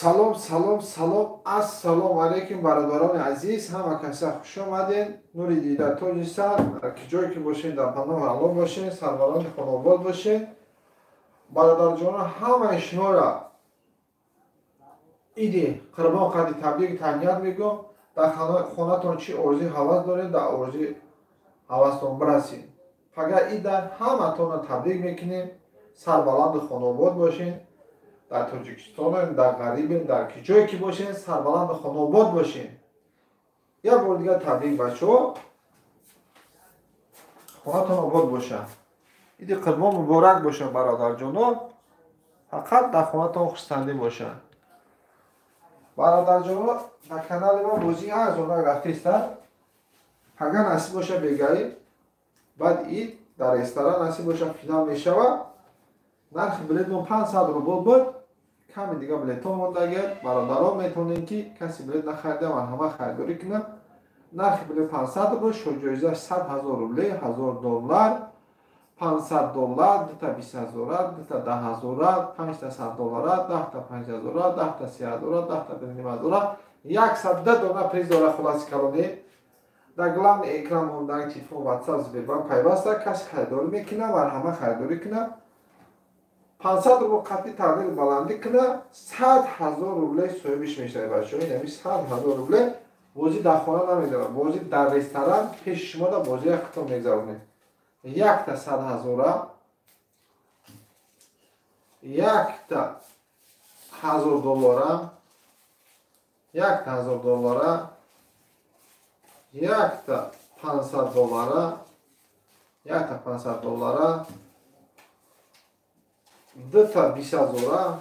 Салом, салом, салом, ассалому алайкум, бародарони азиз, ҳама каса хуш омадед. Нури дида тоҷи сар, ки ҷое ки бошед, дар паноҳи Аллоҳ бошед, сарбаланди хонобод бошед. Бародарҷонон, ҳамаи шуморо иди Қурбон қадри табрик таҳният мегӯям. Дар хонатон чӣ орзуи ҳавас доред, дар орзуи ҳавастон бирасед. Фақат ида ҳаматонро табрик мекунем, сарбаланди хонобод бошед. Дар Тоҷикистонем, дар ғарибем, дар ки ҷое ки бошед, сарбаланду хонобод бошед. Як бор дигар табрик, бачаҳо, хонатон обод бошад. Иди Қурбон муборак бошад, бародарҷоно, фақат дар хонатон хурсандӣ бошад. Бародарҷоно, дар канали мо бозӣ арзона рафтеста. Агар насиб бошад, бегаӣ баъд ид дар ресторан насиб бошад, финал мешавад. Нархи билетмон 500 рубл буд. Ками дига билетҳо мондагиад. Бародарон, метавонед ки каси билет нахарида, марҳамат харидорӣ кунад. Нархи билет 500 рубл, шоҳҷоизаш 100 ҳазор рубле, 1000 доллар, 500 доллар, дута 20 ҳазора, дута 10 ҳазора, панҷта 100 доллара, даҳта 5 ҳазора, даҳта 3 ҳазора, даҳта 2 ҳазора, 102 дона приз дора. Хулоси калоне дар главный экран мондан телефон, WhatsApp, Сбербанк пайваста. Каси харидорӣ мекунад, марҳамат харидорӣ кунад. 500 рубл қатъи тағйири баландӣ куна, 100 ҳазор рубле соҳибиш мешавад, бачаҳо. Ин ҳами 100 ҳазор рубле. Бозӣ дар хона намегзарад, бозӣ дар ресторан пеши шумо да бозия худтон мегзаронед. Якта 100 ҳазора, якта 1000 доллара, якта 1000 доллара, якта 500 доллара, якта 500 доллара, дута 20 ҳазора,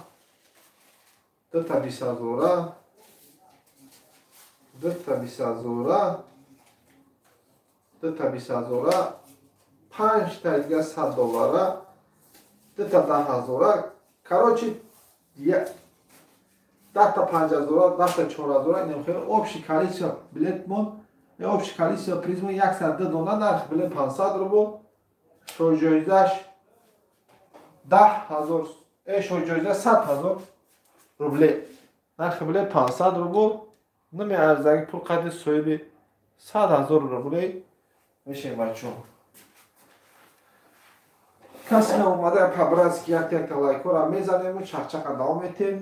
дута 20 ҳазора, дута 20 ҳазора, дута 20 ҳазора, панҷта дига 100 доллара, дута 10 ҳазора. Короче, даҳта 5 ҳазора, даҳта 4 ҳазора. Инам хеле общий количество билетмон, общий количество призмон 102 дона. Нархи билет 500 рубл, шоҳҷоизаш 10 ҳазор, шоҳҷоиза 100 ҳазор рубле. Нархи билет 500 рубл, намеарзаги пул қадри соҳиби 100 ҳазор рубле мешавем, бачаҳо. Касе наомада, по-братски як якта лайкҳоро мезанему чақчақа давом метем.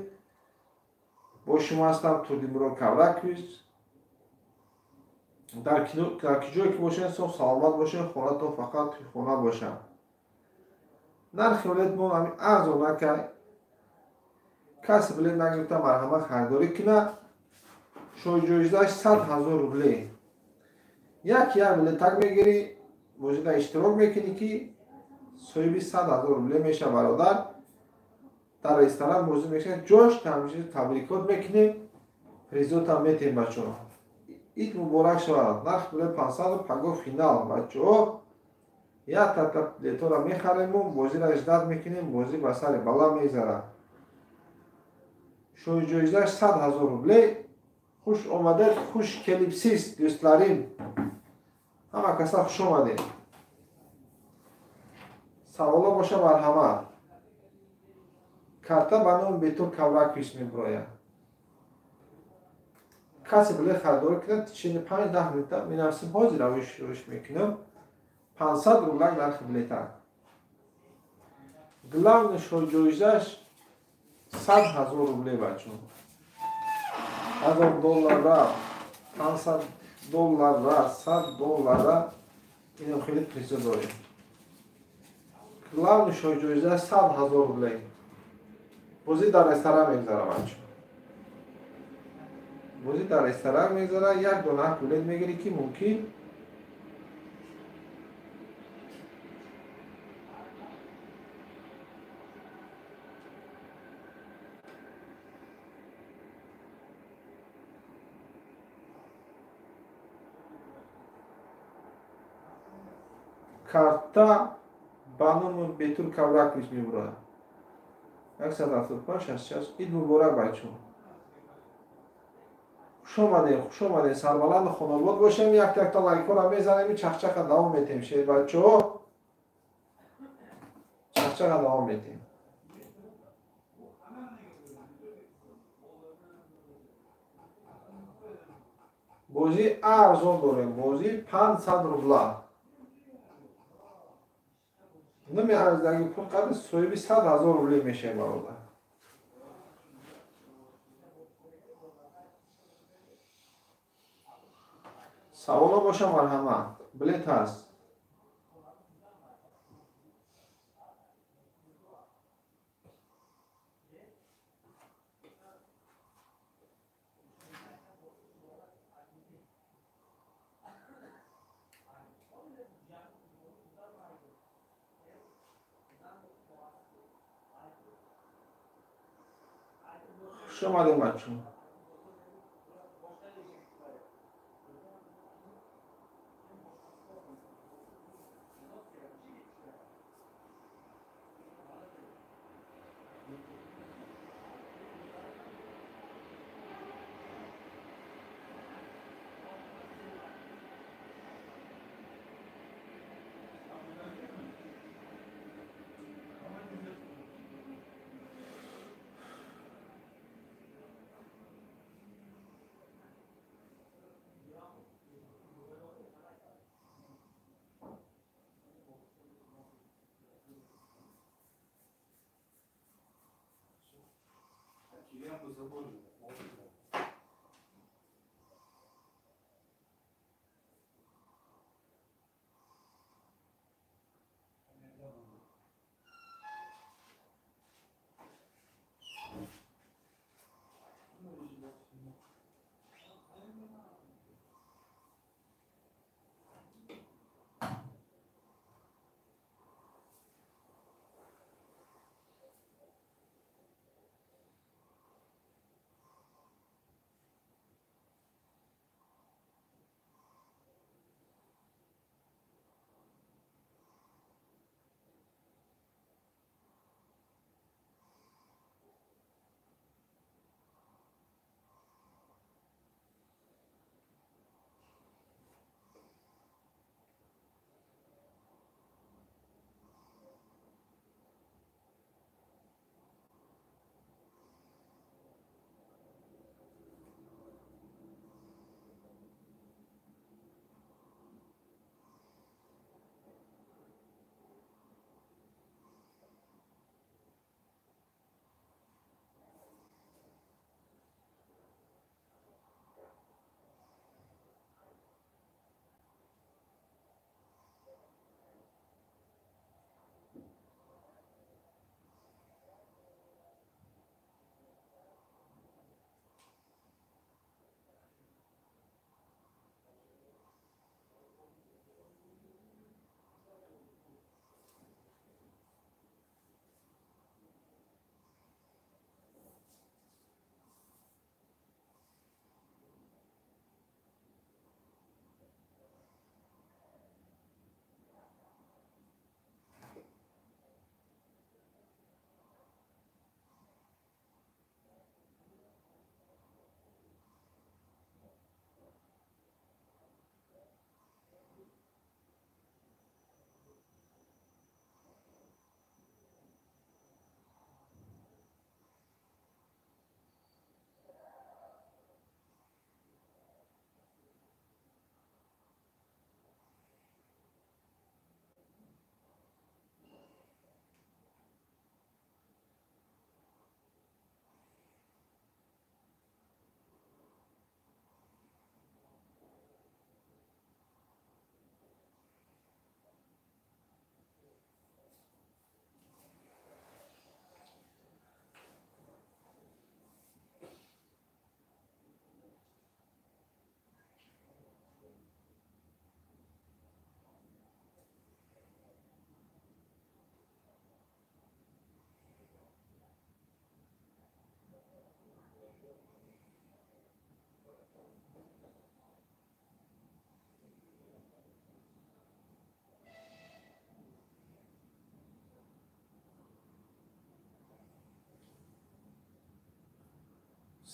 Бо шумо ҳастам Турдимурод Кавраквиз. Дар ки ҷое ки бошед, соф саломат бошед, хонатон фақат туи хона бошад. Нархи билетмон ҳамин арзон накай. Каси билет нагирифта, марҳамат харидорӣ кунад. Шоҳҷоизааш 100 ҳазор рубле. Як як билетак мегирӣ, бозида иштирок мекунӣ, ки соҳиби 100 ҳазор рубле мешавад, бародар. Дар ресторан бозӣ мешавад, ҷош табрикот мекунем, призотам метем, бачаҳо. Ид муборак шавад. Нархи билет 500, пагоҳ финал, бачаҳо. Як тата билетҳоро мехарему бозиро ждат мекунем, бозӣ ба сари баланд мегзарад. Шоҳҷоизааш 100 ҳазор рубле. Хуш омадед, хуш келибсиз, дӯстларим. Ҳама каса хуш омадед. Саволо боша, марҳамат. Карта ба номи Бетур Кавраквиш мебирояд. Касе билет харидорӣ кунад, течение 5-10 минута менависем, ҳозир равиш мекунам. 500 рублак нархи билета. Главный шоҳҷоизаш 100 ҳазор рубле, бачаҳо. 1000 доллара, 500 доллара, 100 доллара, инам хеле призо дорем. Главный шоҳҷоиза 100 ҳазор рубле. Бозӣ дар ресторан мегзарад, бачаҳо. Бозӣ дар ресторан мегзарад, як дона билет мегирӣ, ки мумкин карта ба номи Бетур Кавраквич мебурад. 175 66. Ид муборак, бачаҳо. Хуш омадед, хуш омадед, сарбаланду хонобод бошем. Як якта лайкҳоро мезанем, чақчақа давом метем, шер бачаҳо. Чақчақа давом метем. Бозии арзон дорем, бозии 500 рубла. Намеарздаги пул қадр соҳиби 100 000 рубле мешавем, бародар. Саволо боша, марҳамат. Билет ҳаст. Хуш омадем, бачаҳо.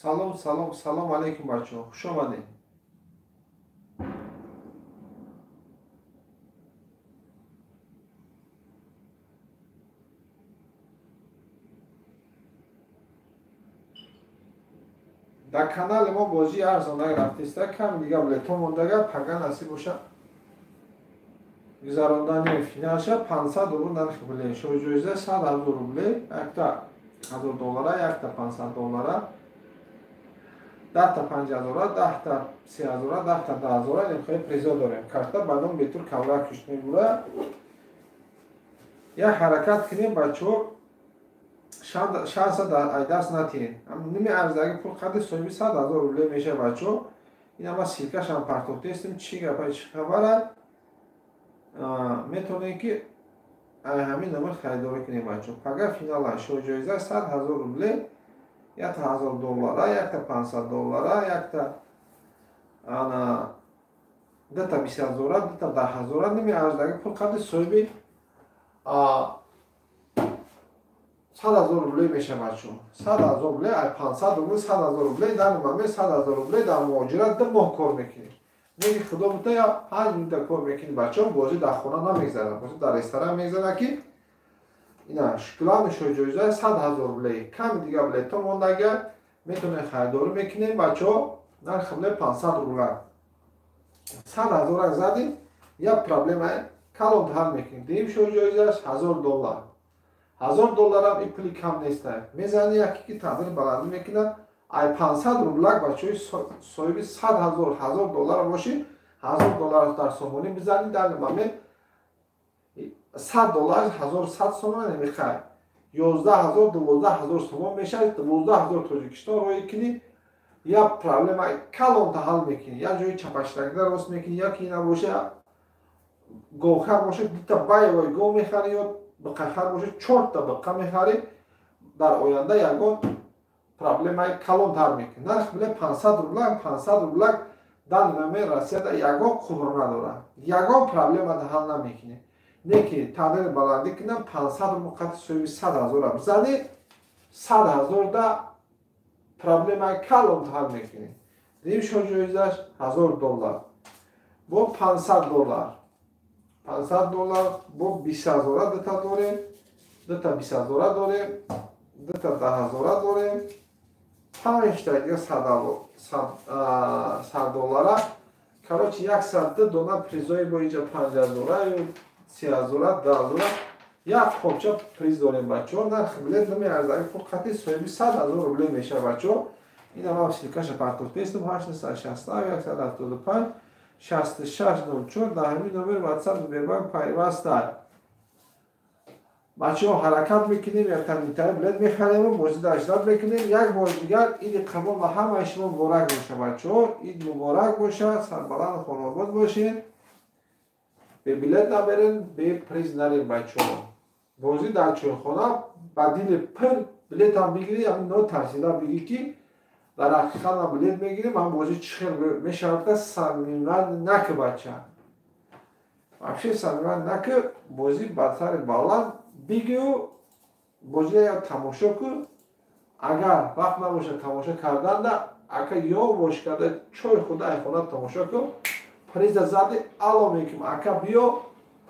Салом, салом, салом алейкум, бачаҳо, хуш омадед. Дар канали мо бозии арзонак рафтиста, ками дига билетҳо мондага, пага насиб боша гузарондани финалша 500 рубл нархи билет. Шоҳҷоиза 100 ҳазор рубле, якта 1000 доллара, якта 500 доллара, 10 та 5 ҳазора, 10 та 3 ҳазора, 10 та 10 ҳазора, ин призо дорем. Карта ба ном Бетур Кавракиш мебура. Як ҳаракат кунем бачаҳо, шанса дар даст натиҳем. Ними арздаги пул қадри соҳиби 100 ҳазор рубле мешавад бачаҳо. Ин ама ссилкашам партофтаистем, чӣ гапа чӣ хабара. Метавонем ки ҳамин номер харидорӣ кунем бачаҳо. Пага финала шоҳҷоиза 100 ҳазор рубле, якта 1000 доллара, якта 500 доллара, якта ана дута 20 ҳазора, дута 10 ҳазора, ними арздаги пул қадри соҳиби 100 ҳазор рубле мешавад бачаҳо. 100 ҳазор рубле, 500 рубле, 100 ҳазор рубле, дар момент 100 ҳазор рубле дар муҳоҷират 2 моҳ кор мекунӣ. Неки худо бута я 5 минута кор мекунӣ бачаҳо, бозӣ дар хона намегзарад, бозӣ дар ресторан мегзарад ки ина главный шоҳҷоиза 100 ҳазор рубле. Ками дига билетҳо мондага, метавонем харидорӣ мекунем бачаҳо, нархи билет 500 рубла. 100 ҳазора задем, як проблема калон ҳал мекунем. Дуюм шоҳҷоизаш 1000 доллар. 1000 долларам ин пули кам нест. Мезани яке ки тандир баландӣ мекунад, ай 500 рублак бачаҳои соҳиби 100 ҳазор, 1000 доллар бошӣ, 1000 доллар дар сомонӣ бизанӣ, дар момент 100 доллар 1100 сомон намехарӣ. 11 ҳазор, 12 ҳазор сомон мешавад, 12 ҳазор Тоҷикистон роҳӣ кунӣ, як проблема калонта ҳал мекунӣ, як ҷои чапаштагида рост мекунӣ, яке набоша говхар боша, дута байвой гов мехарӣ ё биқахар боша, 4 та биқа мехарӣ, дар оянда ягон проблемаи калонтар мекунӣ. Нарх билет 500 рубла, 500 рубла дар номер Россияда ягон қубр надорад, ягон проблема ҳал намекунӣ. Не ки тандири баландӣ кунам, 500 рубл қати соҳиби 100 ҳазора бизанӣ, 100 ҳазорда проблемаи калон ҳал мекунӣ. Дуюм шоҳҷоизаш 1000 доллар бо 500 доллар, 500 доллар бо 20 ҳазора дута дорем, дута 20 ҳазора дорем, дута 10 ҳазора дорем, 5 та дига 100 доллара. Короче, 102 дона призои бо инҷа 5 ҳазора, 3 ҳазора, 10 ҳазора, як хобча приз дорем бачаҳо. Нархи билет намеарзад, пул қати соҳиби 100 ҳазор рубле мешавад бачаҳо. Ин ама ссилкаша партофтаистем, 867 175 66 04, дар ҳамин номер WhatsApp Сбербанк пайваста. Бачаҳо ҳаракат мекунем, як танитари билет мехарем, бозӣ даждат мекунем. Як бор дигар иди қабул ба ҳамаи шумо муборак бошад бачаҳо. Ид муборак бошад, сарбаланд хонобод бошед. Бе билет наберем, бе приз нарем бачаҳо. Бозӣ дар чойхона ба дили пир билетам бигирӣ, ҳамин но тарсида бигӣ ки дар ҳақиқат ман билет мегирем, ҳам бозӣ чӣ хел мешавад, самиман наки бача. Вообще самиман наки, бозӣ ба сари баланд бигиру, бозиро як тамошо кун. Агар вақт набошад тамошо карданда, ака ё бош карда чой худа айхона тамошо кун. Приза зади ало мекунем, ака биё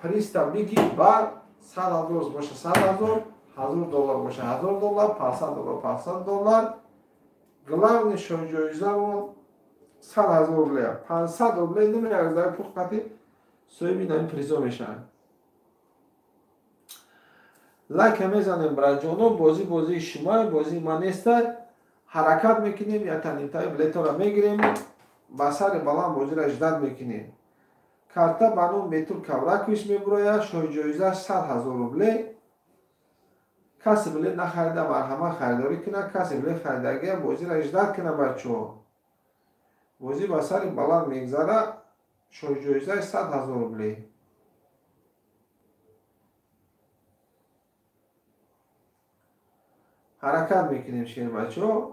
призта бигир, бар 100 ҳазор боша 100 ҳазор, 1000 доллар боша 1000 доллар, 500 доллар 500 доллар. Главный шоҳҷоизамон 100 ҳазор рубле, 500 рубле намеарзад, пул қати соҳиби ин призо мешавад. Лайка мезанем браҷоно, бозӣ бозии шумо, бозии ман нест. Ҳаракат мекунем, як танитаи билетҳоро мегирем, ба сари баланд бозиро ждат мекунем. Карта ба ном Бетур Кавракиш мебурояд, шоҳҷоиза 100 ҳазор рубле. Касе билет нахарида марҳамат харидорӣ кунад, касе билет харидагия бозиро ждат кунад бачаҳо. Бозӣ ба сари баланд мегзарад, шоҳҷоизаи 100 ҳазор рубле. Ҳаракат мекунем шербачаҳо.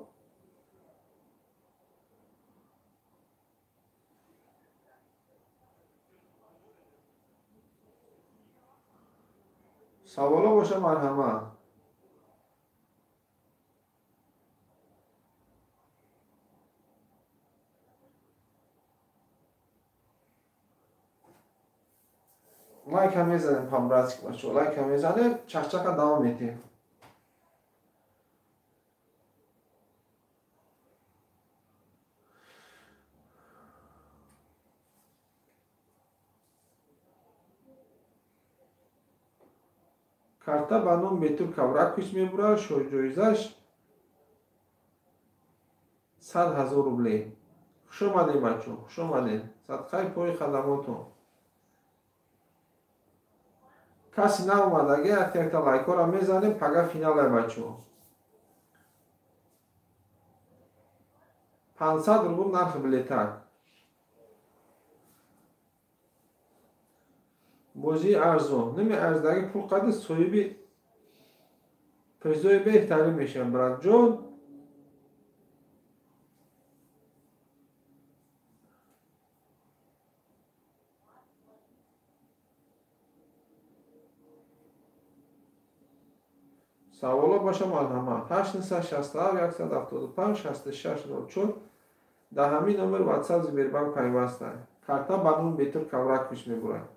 Саволо боша марҳамат. Лайка мезанем по-братски бачаҳо, лайка мезанем, чахчака давом медиҳем. Карта ба ном Бетур Кавракович мебурад, шоҳҷоизаш 100 000 рубле. Хуш омадем, бачо, хуш омадем. Садқаи пои хадамотон. Каси наомадаги, якта лайкора мезанем, пага финалай, бачо. 500 рубл нархи билетак. Бозии арзон. Намеарздаги пул қадр соҳиби призои беҳтарин мешавад, братҷон. Саволо боша марҳамат. 867 175 66 04 дар ҳамин номер WhatsApp Сбербанк пайваста. Карта ба ном Бетур Кавракович мебурад.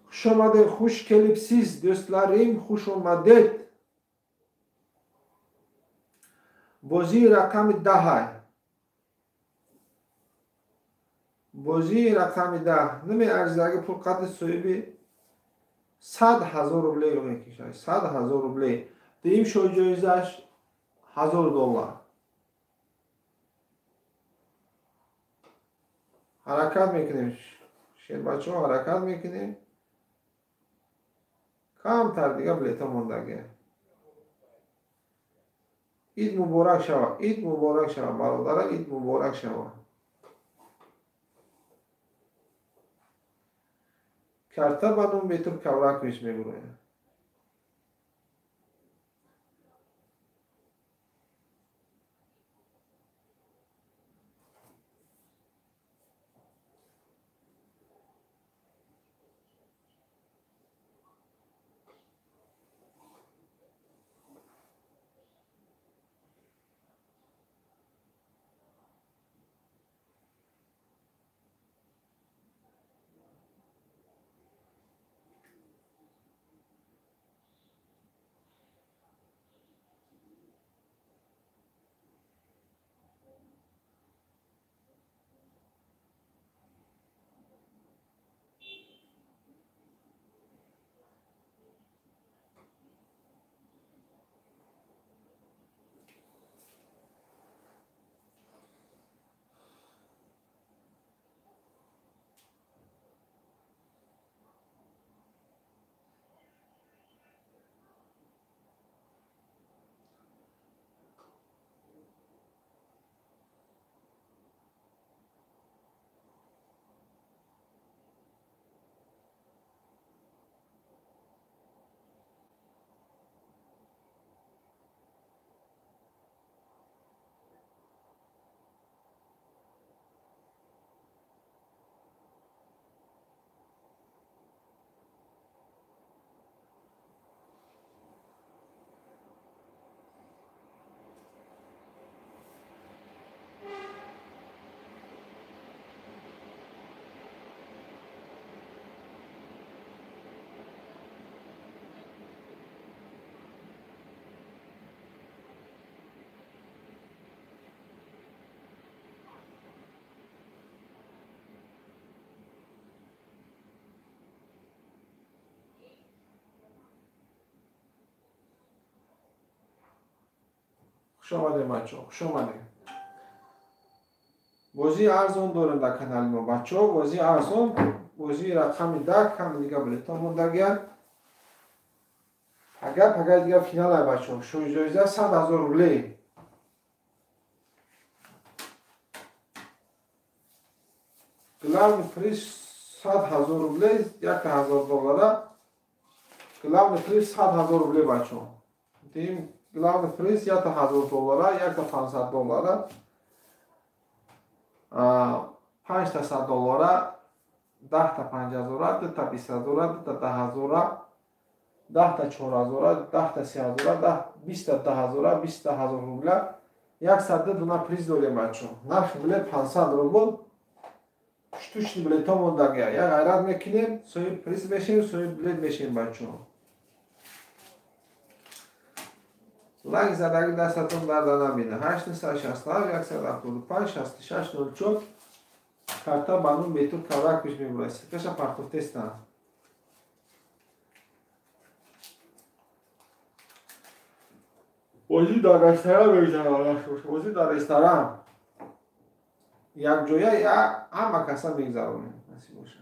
Хуш омадед, хуш келибсиз, дӯстларим, хуш омадед. Бозии рақами 10. Бозии рақами 10. Намеарзаги пул қадр соҳиби 100 000 рубле мекишад. 100 000 рубле. Дуюм шоҳҷоизаш 1000 доллар. Ҳаракат мекунем. Шербачаҳо, ҳаракат мекунем. Камтар дига билета мондагӣ. Ид муборак шава, ид муборак шава, бародара, ид муборак шава. Карта ба ном Бетур Кавракович мегӯяд. Хуш омадем, бачаҳо, хуш омадем. Бозии арзон дорем дар канали мо, бачаҳо. Бозии арзон, бозии рақами 10, кам дига билетон мондагиянд. Пага, пага дига финалай, бачаҳо. Шоҳҷоиза 100 000 рубле. Главный приз 100 000 рубле, 1000 доллара. Главный приз 100 000 рубле, бачаҳо. Дим главный приз 1000 доллара, 1500 доллара, 500 доллара, 10 5000, 2 20000, 2 10000, 10 4000, 10 3000, 20 10000, 20000 рубля. 102 дуна приз дорем, бачаҳо. Нархи билет 500 рубл. Штучный билетҳо мондагия. Як ғайрат мекунем, соҳиби приз мешем, соҳиби билет мешем, бачаҳо. Лайк задаги дастатон дарда набина. 867 175 66 04 карта ба ном Бетур Кавракович мебурад. Сикаша партофтестан. Бозӣ дар ресторан мегузарад, бозӣ дар ресторан. Якҷоя ҳама каса мегузаронем, насиб бошад.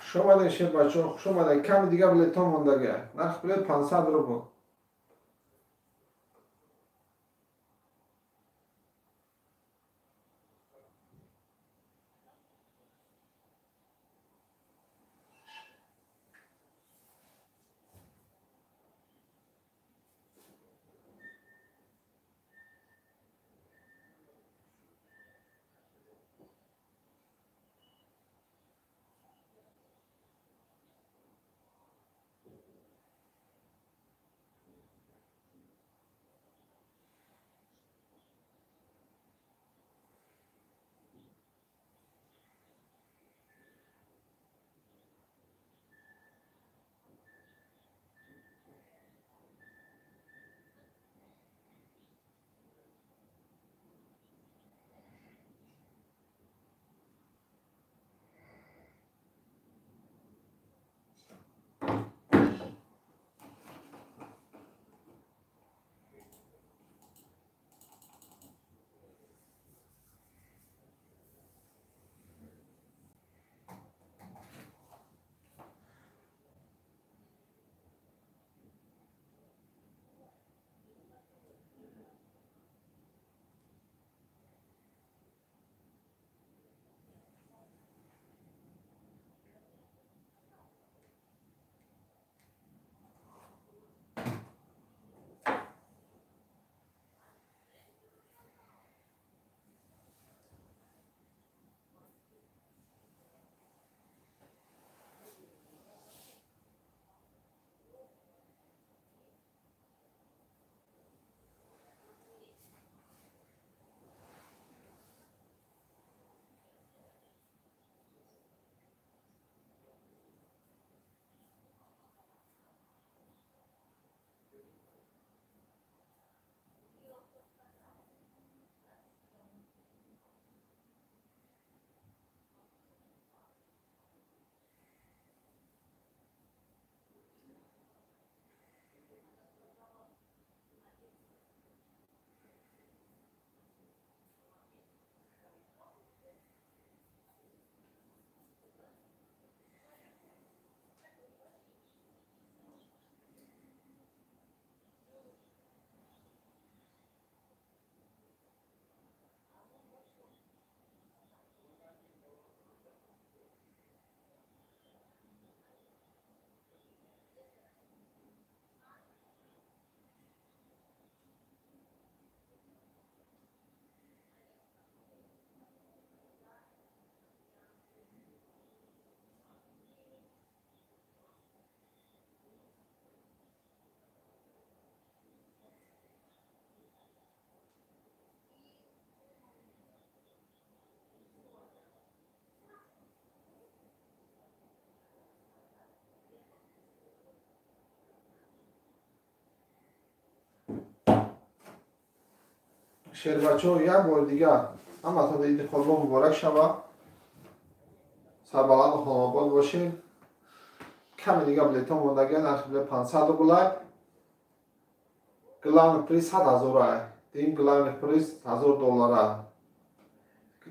Хуш омадед шербачаҳо, хуш омадед. Ками дигар билетҳо мондага. Нархи билет 500 рубл. Шербачо, як бори дига ҳаматон иди Қурбон муборак шава, сарбаланду хонобод бошед. Ками дига билетҳо мондагия, нархи билет 500 рублай. Главный приз 100 000-а, дуюм главный приз 1000 доллара,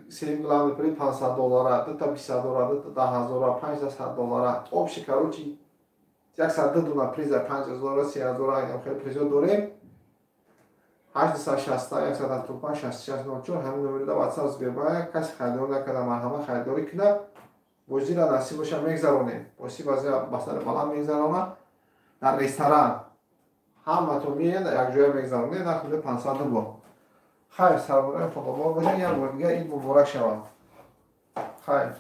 сеюм главный приз 500 доллара, дута 20 000-а, дута 10 000-а, панҷта 100 доллара. Общий, короче, 102 дуна приза, 5000-а, 3000-а, инам хеле призо дорем. 860 175 66 04, ҳамин номерда WhatsApp, Сбербанк. Каси харидорӣ накарда, марҳамат, харидорӣ кунад. Бозира насиб боша, мегзаронем. Боси базира ба сари баланд мегзарона дар ресторан. Ҳаматон меянд, якҷоя мегзаронем. Нархи 500 рубл. Хайр, сарбаланд, худобод бошед. Як бор дига ид муборак шавад. Хайр.